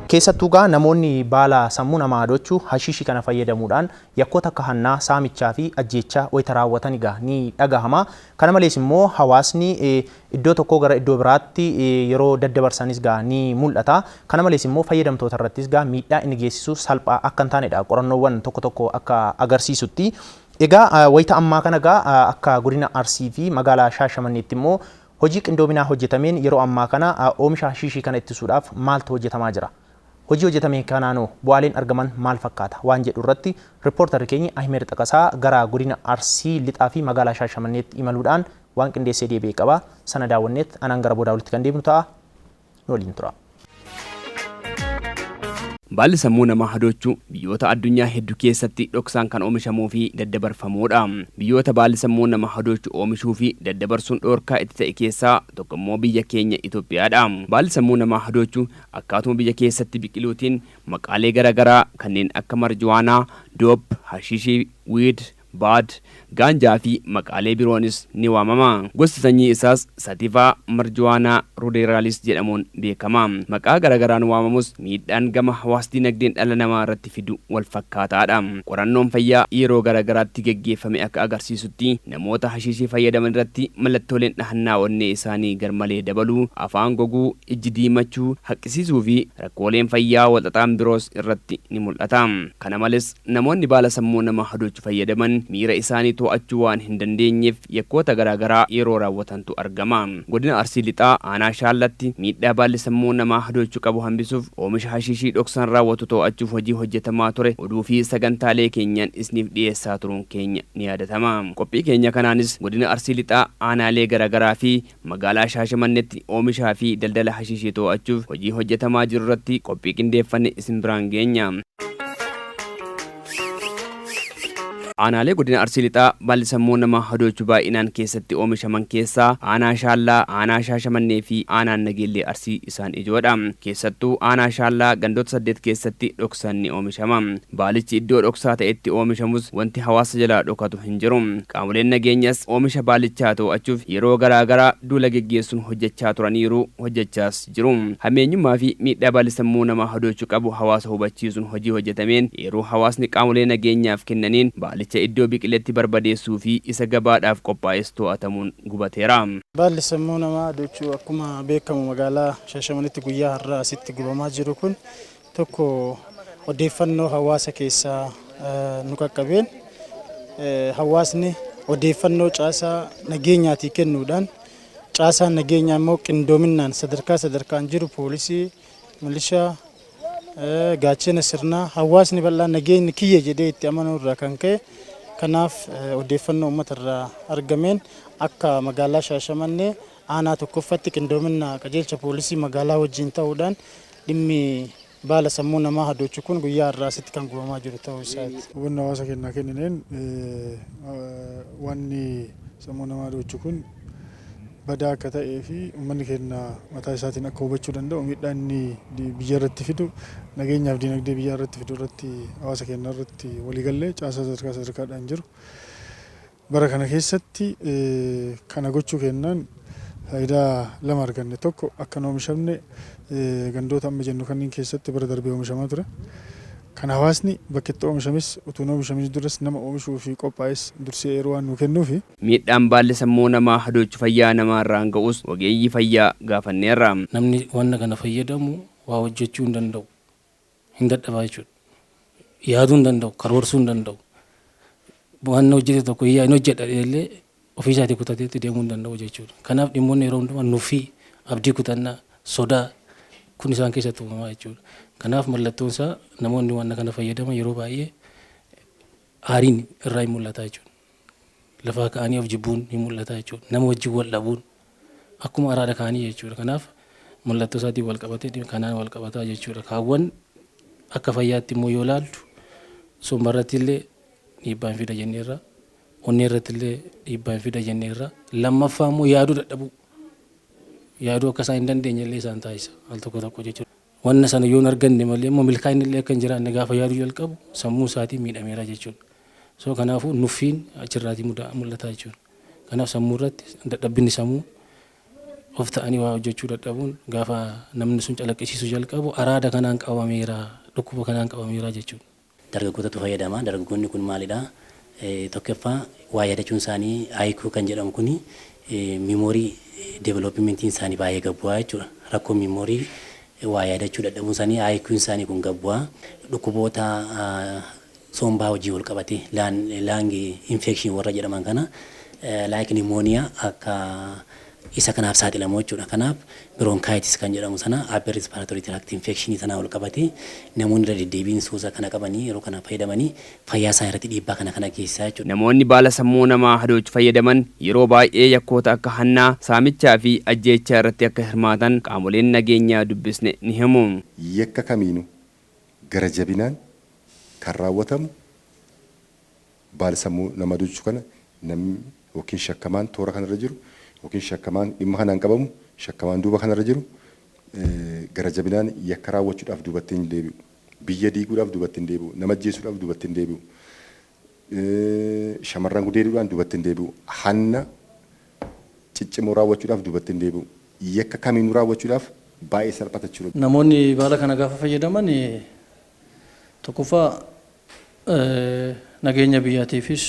Keessattuu gaa namoonni baala sammuu namaa hadoochu hashiishii kana fayyadamuudhaan yakkoota akka hannaa, saamichaa fi ajjeechaa wayita raawwatan egaa ni dhagahama. Kana malees immoo hawaasni iddoo tokkoo gara iddoo biraatti yeroo daddabarsanis gaa ni mul'ata. Kana malees immoo fayyadamtoota irrattis gaa miidhaa inni geessisu salphaa akka hin taanedha qorannoowwan tokko tokko akka agarsiisutti. Egaa wayita ammaa kana gaa akka godina Arsii fi magaalaa Shaashamanneetti immoo hojii qindoominaa hojjetameen yeroo ammaa kana oomisha hashiishii kana ittisuudhaaf maaltu hojjetamaa jira? Hojii hojjetame kanaanoo bu'aaleen argaman maal fakkaata? Waan jedhu irratti rippoortarri keenya Ahimed Xaqasaa gara godina Arsii Lixaa fi magaalaa Shaashamanneetti imaluudhaan waan qindeessee deebi'e qaba. Sana daawwanneet anaan gara boodaa walitti kan deebinu ta'a. Nu waliin tura. Baalli sammuu namaa hadoochu biyyoota addunyaa heddu keessatti dhoksaan kan oomishamuu fi daddabarfamuudha. Biyyoota baalli sammuu nama hadoochu oomishuu fi daddabarsuun dhoorkaa itti ta'e keessaa tokko immoo biyya keenya Itoophiyaadha. Baalli sammuu namaa hadoochu akkaatuma biyya keessatti biqiluutiin maqaalee garagaraa kanneen akka marjuwaanaa, doop, hashiishii, weed, baad, gaanjaa fi maqaalee biroonis ni waamama. Gosti sanyii isaas Sativa Marijuana Ruderalis jedhamuun beekama. Maqaa garagaraan waamamus miidhaan gama hawaas-dinagdeen dhala namaa irratti fidu walfakkaataadha. Qorannoon fayyaa yeroo garagaraatti geggeeffame akka agarsiisutti namoota hashiishii fayyadaman irratti mallattooleen dhahannaa onnee isaanii garmalee dabaluu, afaan goguu, ijji diimachuu, haqqisiisuu fi rakkooleen fayyaa walxaxaan biroos irratti ni mul'ata. Kana males Namoonni baala sammuu nama hadoochu fayyadaman miira isaanii to'achuu waan hin dandeenyeef yakkoota garaagaraa yeroo raawwatantu argama. Godina Arsii Lixaa Aanaa Shaallatti miidhaa baalli sammuu namaa hadoochu qabu hambisuuf oomisha hashiishii dhoksaan raawwatu to'achuuf hojii hojjetamaa ture oduu fi sagantaalee keenyaan isniif dhiyeessaa turuun keenya ni yaadatama. Qophii keenya kanaanis Godina Arsii Lixaa aanaalee garaagaraa fi Magaalaa Shaashamannetti oomishaa fi daldala hashiishii to'achuuf hojii hojjetamaa jirurratti qophii qindeeffanne isin biraan geenya. Aanaalee Godina Arsii Lixaa baalli sammuu namaa hadoochu baay'inaan keessatti oomishaman keessaa Aanaa Shaallaa, Aanaa Shaashamannee fi Aanaan Nageellee Arsii isaan ijoodha. Keessattuu Aanaa Shaallaa gandoota 8 keessatti dhoksaan ni oomishama. Baalichi iddoo dhoksaa ta'etti oomishamus wanti hawaasa jalaa dhokatu hin jiru. Qaamoleen nageenyas oomisha baalichaa to'achuuf yeroo garaa garaa duula geggeessuun hojjechaa turaniiru, hojjechaas jiru. Hammeenyummaa fi miidhaa baalli sammuu namaa hadoochu qabu hawaasa hubachiisuun hojii hojjetameen eeruu hawaasni qaamolee nageenyaaf kennaniin baalicha iddoo biqiletti barbadeessuu fi isa gabaadhaaf qophaa'es to'atamuun gubateera. Baalli sammuu namaa hadoochu akkuma beekamu magaalaa Shaashamanitti guyyaa har'aa asitti gubamaa jiru kun tokko odeeffannoo hawaasa keessaa nu qaqqabeen hawaasni odeeffannoo caasaa nageenyaatii kennuudhaan caasaan nageenyaa immoo qindoominnaan sadarkaa sadarkaan jiru poolisii, milishaa, gaachena sirnaa hawaasni bal'aan nageenyi kiyya jedhee itti amanuu irraa kan ka'e kanaaf odeeffannoo uummata irraa argameen akka magaalaa Shaashamannee aanaa tokkoffatti qindoomina qajeelcha poolisii magaalaa wajjin ta'uudhaan dhimmi baala sammuu namaa hadoochu kun guyyaa har'aa asitti kan gubamaa jiru ta'uu isaati. Hubannoo hawaasa keenyaa kennineen wanni sammuu namaa hadoochu kun badaa akka ta'ee fi uummanni keenya mataa isaatiin akka hubachuu danda'u miidhaa inni biyya irratti fidu nageenyaaf dinagdee biyyaa irratti fidu irratti hawaasa keenya irratti waliigallee caasaa sadarkaa sadarkaadhaan jiru Bara kana keessatti kana gochuu keennaan faayidaa lama arganne. Tokko akka hin oomishamne gandoota amma jennu kanniin keessatti bara darbe oomishamaa ture. Kana hawaasni bakka itti oomishames utuu hin oomishaminis duras nama oomishuuf qophaa'es dursee eeruu waan nuu kennuufi. Miidhaan baalli sammuu namaa hadoochu fayyaa namaarraan ga'us ogeeyyii fayyaa gaafanneerra. Namni wanna kana fayyadamu waa hojjechuu hin danda'u. Hin dadhaba jechuudha. Yaaduu hin danda'u, karoorsuu hin danda'u. Waan hojjete tokko hin hojjedha jedhee ofii isaatii kutatee itti deemuu hin danda'u jechuudha. Kanaaf dhimmoonni yeroo hundumaa nuffii, abdii kutannaa, sodaa kun isaan keessatti uumamaa jechuudha. Kanaaf mallattoon isaa namoonni waan kana fayyadaman yeroo baay'ee aariin irraa hin mul'ata jechuudha. Lafaa ka'anii of jibbuun ni mul'ata jechuudha. Nama wajjin wal dhabuun akkuma araada kaanii jechuudha. Kanaaf mallattoo isaatiin wal qabatee kanaan wal qabataa jechuudha. Kaawwan akka fayyaatti immoo yoo ilaallu somba irratti illee dhiibbaa hin fida jenneerra. Onnee irratti illee dhiibbaa hin fida jenneerra. Lammaffaa immoo yaaduu dadhabuu. Yaaduu akka isaan hin dandeenye illee isaan taasisa al tokko tokko jechuudha. Wanna sana yoo hin arganne malee immoo milkaa'inni illee akka hin jiraanne gaafa yaaduu jalqabu sammuu isaatiin miidhameera jechuudha. So kanaafuu nuffiin achirraatii mul'ata jechuudha. Kanaaf sammuu irratti dadhabbinni sammuu Of ta'anii waa hojjechuu dadhabuun gaafa namni sun calaqqisiisuu jalqabu araada kanaan qabameera, dhukkuba kanaan qabameera jechuudha. Dargaggootatu fayyadama. Dargaggoonni kun maalidha? Tokkoffaa, waa yaadachuun isaanii, IQ kan jedhamu kuni, memory developmentiin isaanii baay'ee gad bu'aa jechuudha. Rakkoo memory, waa yaadachuu dadhabuun isaanii, IQ isaanii kun gad bu'aa. Dhukkuboota sombaa hojii wal qabate, lung infection warra jedhaman kana, like pneumonia, akka isa kanaaf saaxilamu jechuudha. Kanaaf bronchitis kan jedhamu sana, upper respiratory tract infection sana wal qabate, namoonni irra deddeebiin suusa kana qabanii yeroo kana fayyadamanii fayyaa isaanii irratti dhiibbaa kana kana geessisaa jechuudha. Namoonni baala sammuu namaa hadoochu fayyadaman yeroo baay'ee yakkoota akka hannaa, saamichaa fi ajjeechaa irratti akka hirmaatan qaamoleen nageenyaa dubbisne ni himu. Yakka kamiinuu gara jabinaan kan raawwatamu baala sammuu nama hadoochu kana namni yookiin shakkamaan toora kanarra jiru yookiin shakkamaan dhimma kanaan qabamu, shakkamaan duuba kanarra jiru gara jabinaan yakka raawwachuudhaaf duubatti hin deebi'u. Biyya diiguudhaaf duubatti hin deebi'u. Nama ajjeesuudhaaf duubatti hin deebi'u. Shamarran gudeeduudhaan duubatti hin deebi'u. Hanna ciccimoo raawwachuudhaaf duubatti hin deebi'u. Yakka kamiinuu raawwachuudhaaf baay'ee salphata jechuudha. Namoonni baala kana gaafa fayyadaman, tokkoffaa, nageenya biyyaatiifis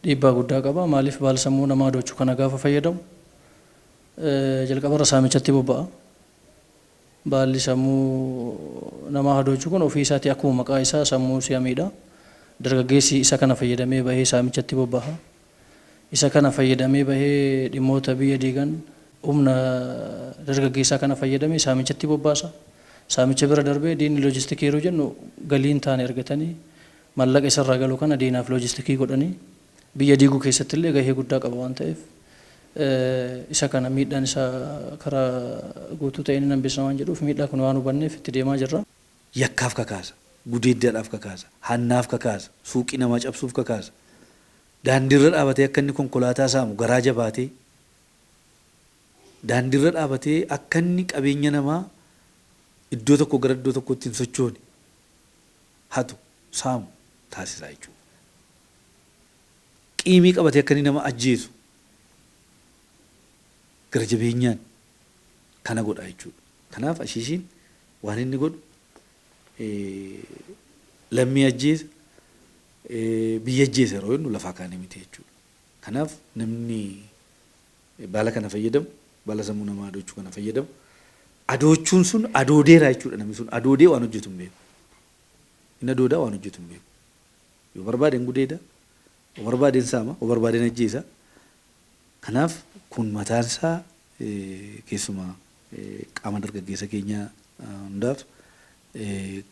dhiibbaa guddaa qaba. Maaliif? Baala sammuu namaa hadoochuu kana gaafa fayyadamu jalqabarra saamichatti bobba'a. Baalli sammuu namaa hadoochuu kun ofii isaatii akkuma maqaa isaa sammuu si'a miidha. Dargaggeessi isa kana fayyadamee bahee saamichatti bobba'a. Isa kana fayyadamee bahee dhimmoota biyya diigan, humna dargaggeessaa kana fayyadamee saamichatti bobbaasa. Saamicha bira darbee diinni loojistikii yeroo jennu galii hin taane argatanii mallaqa isarraa galu kana diinaaf loojistikii godhanii biyya diiguu keessatti illee gahee guddaa qaba waan ta'eef, isa kana miidhaan isaa karaa guutuu ta'een hin hambisna waan jedhuuf, miidhaa kun waan hubanneef itti deemaa jirra. Yakkaaf kakaasa, gudeeddaadhaaf kakaasa, hannaaf kakaasa, suuqii namaa cabsuuf kakaasa. Daandiirra dhaabatee akka inni konkolaataa saamu garaa jabaatee, daandiirra dhaabatee akka inni qabeenya namaa iddoo tokko gara iddoo tokkotti hin sochoone hatu, saamu taasisaa jechuudha. Qiimii qabatee akka inni nama ajjeesu gara jabeenyaan kana godha jechuudha. Kanaaf ashiishiin waan inni godhu, lammii ajjeesa, biyya ajjeesa yeroo jennu lafaa kaanee miti jechuudha. Kanaaf namni baala kana fayyadamu, baala sammuu namaa adoochuu kana fayyadamu, adoochuun sun adoodeera jechuudha. Namni sun adoodee waan hojjetu hin beeku. Inni adoodaa waan hojjetu hin beeku. Yoo barbaade hin gudeeda, yoo barbaade hin saama, yoo barbaade hin ajjeesa. Kanaaf kun mataan isaa keessumaa qaama dargaggeessa keenyaa hundaaf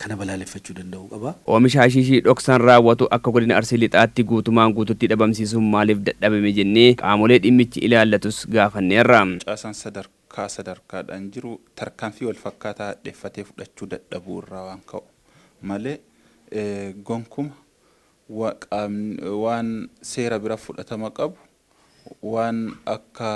kana balaaleffachuu danda'uu qaba. Oomisha hashiishii dhoksaan raawwatu akka godina Arsii Lixaatti guutumaan guututti dhabamsiisuun maaliif dadhabame jennee qaamolee dhimmichi ilaallatus gaafanneerra. Caasaan sadarkaa sadarkaadhaan jiru tarkaanfii wal fakkaataa hadheeffatee fudhachuu dadhabuu irraa waan ka'u malee, gonkuma waan seera bira fudhatama qabu, waan akka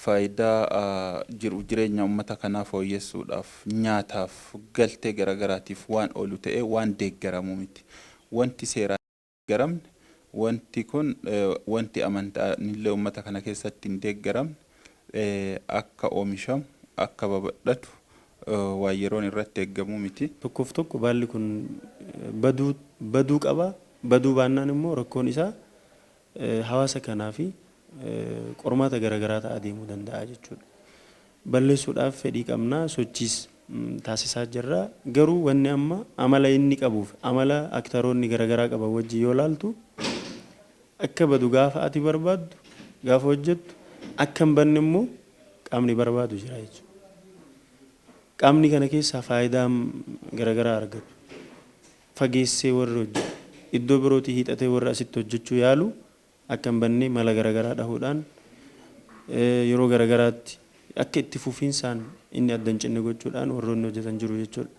faayidaa jiru jireenya uummata kanaa fooyyessuudhaaf, nyaataaf, galtee garaagaraatiif waan oolu ta'ee waan deeggaramu miti. Wanti seeraan deeggaramne, wanti kun, wanti amantaanillee uummata kana keessatti hin deeggaramne akka oomishamu, akka babal'atu waan yeroon irratti eeggamu miti. Tokkoof tokko baalli kun baduu baduu qaba. Baduu baannaan immoo rakkoon isaa hawaasa kanaa fi qormaata garaagaraa ta'aa deemuu danda'a jechuudha. Balleessuudhaaf fedhii qabnaa, sochiis taasisaa jirra. Garuu wanni amma amala inni qabuuf amala aktaroonni garaagaraa qaban wajjin yoo laaltu, akka badu gaafa ati barbaaddu, gaafa hojjettu, akka hin banne immoo qaamni barbaadu jira jechuudha. Qaamni kana keessaa faayidaa garaagaraa argatu. Fageessee warri hojjetu, iddoo birootii hiixatee warri asitti hojjechuu yaalu, akka hin banne mala garaagaraa dhahuudhaan yeroo garaagaraatti akka itti fufiinsaan inni adda hin cinne gochuudhaan warroonni hojjetan jiru jechuudha.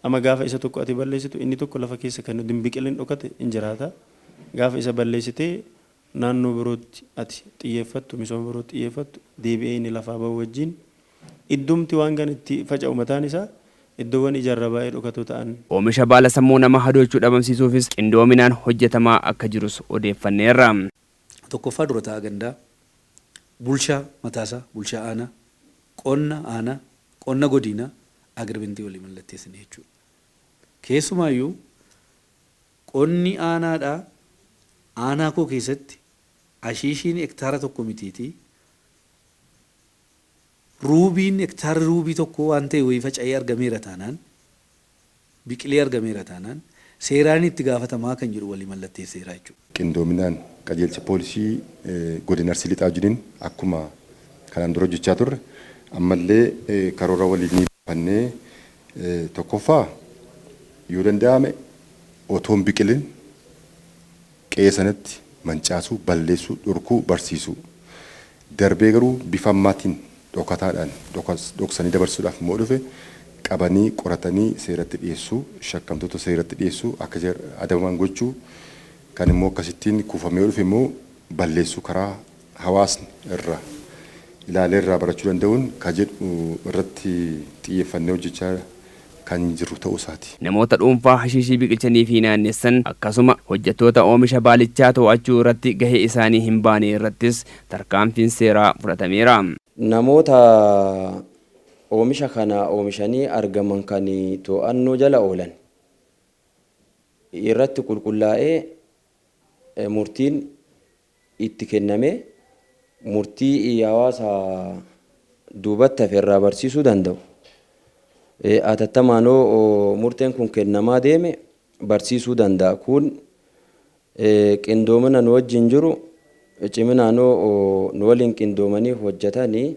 Amma gaafa isa tokko ati balleessitu, inni tokko lafa keessa kan hin biqilin dhokate hin jiraata. Gaafa isa balleessitee naannoo birootti ati xiyyeeffattu, misooma birootti xiyyeeffattu, deebi'ee inni lafaa bahu wajjin iddoomti waan kan itti faca'u mataan isaa iddoowwan ijaarraa baay'ee dhokatoo ta'an. Oomisha baala sammuu nama hadoochuu dhabamsiisuufis qindoominaan hojjetamaa akka jirus odeeffanneerra. Tokkoffaa, dura taa'aa gandaa Bulchaa mataasaa, bulchaa aanaa, qonna aanaa, qonna godinaa agreement walii mallatteessine jechuudha. Keessumaayyuu qonni aanaadhaa aanaa koo keessatti ashiishiin hektaara 1 mitiitii ruubiin hektaarri ruubii tokko waan ta'e wayii faca'ee argameera taanaan, biqilee argameera taanaan, seeraan itti gaafatamaa kan jedhu walii mallatteesseera jechuudha. Qindoominaan qajeelcha poolisii godina Arsii Lixaa wajjiniin akkuma kanaan dura hojjechaa turre ammallee karoora waliin baafannee, tokkoffaa yoo danda'ame otoo hin biqilin qe'ee sanatti mancaasuu, balleessuu, dhorkuu, barsiisuu. Darbee garuu bifa ammaatiin dhokataadhaan dhoksanii dabarsuudhaaf immoo dhufe qabanii qoratanii seeratti dhiyeessuu, shakkamtoota seeratti dhiyeessuu, akka adabaman gochuu, kan immoo akkasittiin kuufamee dhufe immoo balleessuu, karaa hawaasni irra ilaalee irraa barachuu danda'uun ka jedhu irratti xiyyeeffannee hojjechaa kan jiru ta'uu isaati. Namoota dhuunfaa hashiishii biqilchanii fi naannessan, akkasuma hojjettoota oomisha baalichaa to'achuu irratti gahee isaanii hin baane irrattis tarkaanfiin seeraa fudhatameera. Namoota oomisha kana oomishanii argaman kan to'annoo jala oolan irratti qulqullaa'ee murtiin itti kennamee murtii hawaasa duubatti hafe irraa barsiisuu danda'u. Hatattamaanoo murteen kun kennamaa deeme barsiisuu danda'a. Kun qindoomina nu wajjin jiru ciminaanoo nu waliin qindoomanii hojjetanii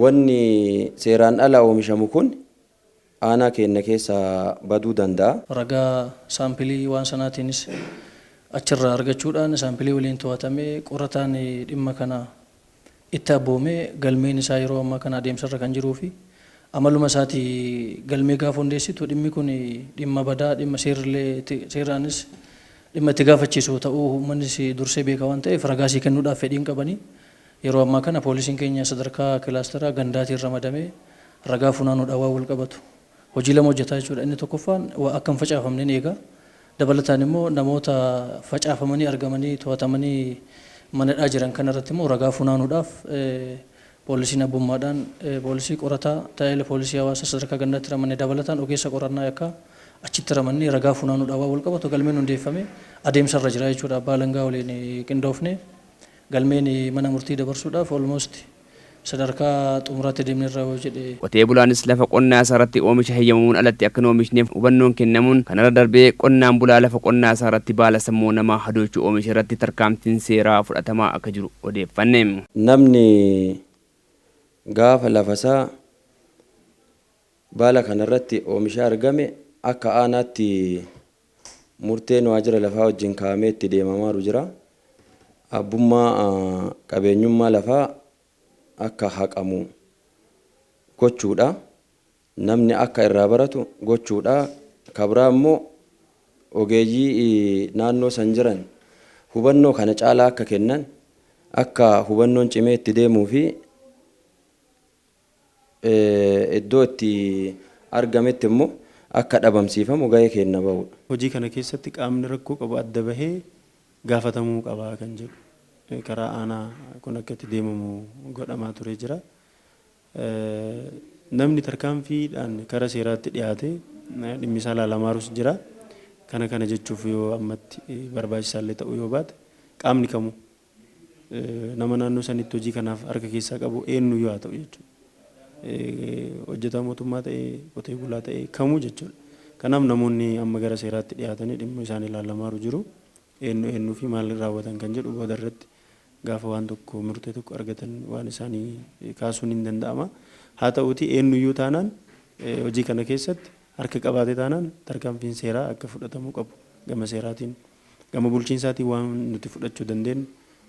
wanni seeraan ala oomishamu kun aanaa keenya keessaa baduu danda'a. Ragaa saampilii waan sanaatiinis achirraa argachuudhaan saampilii waliin to'atamee qorataan dhimma kana itti abboomee galmeen isaa yeroo ammaa kana adeemsarra kan jiruu fi amaluma isaatii galmee gaafa hundeessitu dhimmi kun dhimma badaa, dhimma seerrillee seeraanis dhimma itti gaafachiisu ta'uu uummannis dursee beeka waan ta'eef ragaasii kennuudhaaf fedhiin qabanii yeroo ammaa kana poolisiin keenya sadarkaa kilaasteraa gandaatiin ramadamee ragaa funaanuudhaan waan wal qabatu hojii lama hojjetaa jechuudha. Inni tokkoffaan waa akka hin facaafamne ni eega. Dabalataan immoo namoota facaafamanii argamanii to'atamanii manadhaa jiran kanarratti immoo ragaa funaanuudhaaf poolisiin abbummaadhaan poolisii qorataa, tajaajila poolisii hawaasaa sadarkaa gandaatti ramanne, dabalataan ogeessa qorannaa yakkaa achitti ramannee ragaa funaanuudhaan waan wal qabatu galmeen hundeeffame adeemsarra jira jechuudha. Abbaa alangaa waliin qindoofne galmeen mana murtii dabarsuudhaaf almost sadarkaa xumuraatti deemnerra yoo jedhe. Qotee bulaanis lafa qonnaa isaarratti oomisha heyyamamuun alatti akka hin oomishneef hubannoon kennamuun, kanarra darbee qonnaan bulaa lafa qonnaa isaarratti baala sammuu namaa hadoochu oomishe irratti tarkaanfiin seeraa fudhatamaa akka jiru odeeffanne. Namni gaafa lafasaa baala kanarratti oomishee argame akka aanaatti murteen waajjira lafaa wajjin kaa'amee itti deemamaaru jira. Abbummaa qabeenyummaa lafaa akka haqamu gochuudha. Namni akka irraa baratu gochuudha. Kabraa immoo ogeeyyii naannoo san jiran hubannoo kana caalaa akka kennan, akka hubannoon cimee itti deemuu fi iddoo itti argametti immoo akka dhabamsiifamu gahee keenya bahuudha. Hojii kana keessatti qaamni rakkoo qabu adda bahee gaafatamuu qaba kan jedhu karaa aanaa kun akka itti deemamu godhamaa ture jira. Namni tarkaanfiidhaan kara seeraatti dhiyaate dhimmi isaa ilaalamaarus jira. Kana kana jechuuf yoo ammatti barbaachisaallee ta'uu yoo baate, qaamni kamuu nama naannoo sanitti hojii kanaaf harka keessaa qabu eenyuyyuu haa ta'u jechuudha. Hojjetaa mootummaa ta'ee, qotee bulaa ta'ee, kamuu jechuudha. Kanaaf namoonni amma gara seeraatti dhiyaatanii dhimma isaan ilaalamaaru jiru. Eenyu eenyuu fi maal raawwatan kan jedhu booda irratti gaafa waan tokko murtee tokko argatan waan isaanii kaasuun hin danda'ama. Haa ta'uutii eenyuyyuu taanaan hojii kana keessatti harka qabaate taanaan tarkaanfiin seeraa akka fudhatamuu qabu gama seeraatiin, gama bulchiinsaatiin waan nuti fudhachuu dandeenyu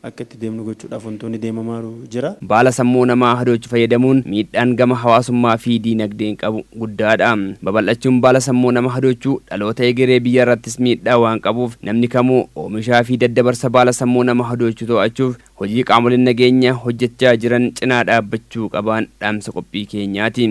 akka itti deemnu gochuudhaaf wantoonni deemamaaru jira. Baala sammuu namaa hadoochu fayyadamuun miidhaan gama hawaasummaa fi diinagdeen qabu guddaadha. Babal'achuun baala sammuu nama hadoochuu dhaloota egeree biyya irrattis miidhaa waan qabuuf namni kamuu oomishaa fi daddabarsa baala sammuu nama hadoochu to'achuuf hojii qaamoleen nageenyaa hojjechaa jiran cinaa dhaabbachuu qabaan dhaamsa qophii keenyaati.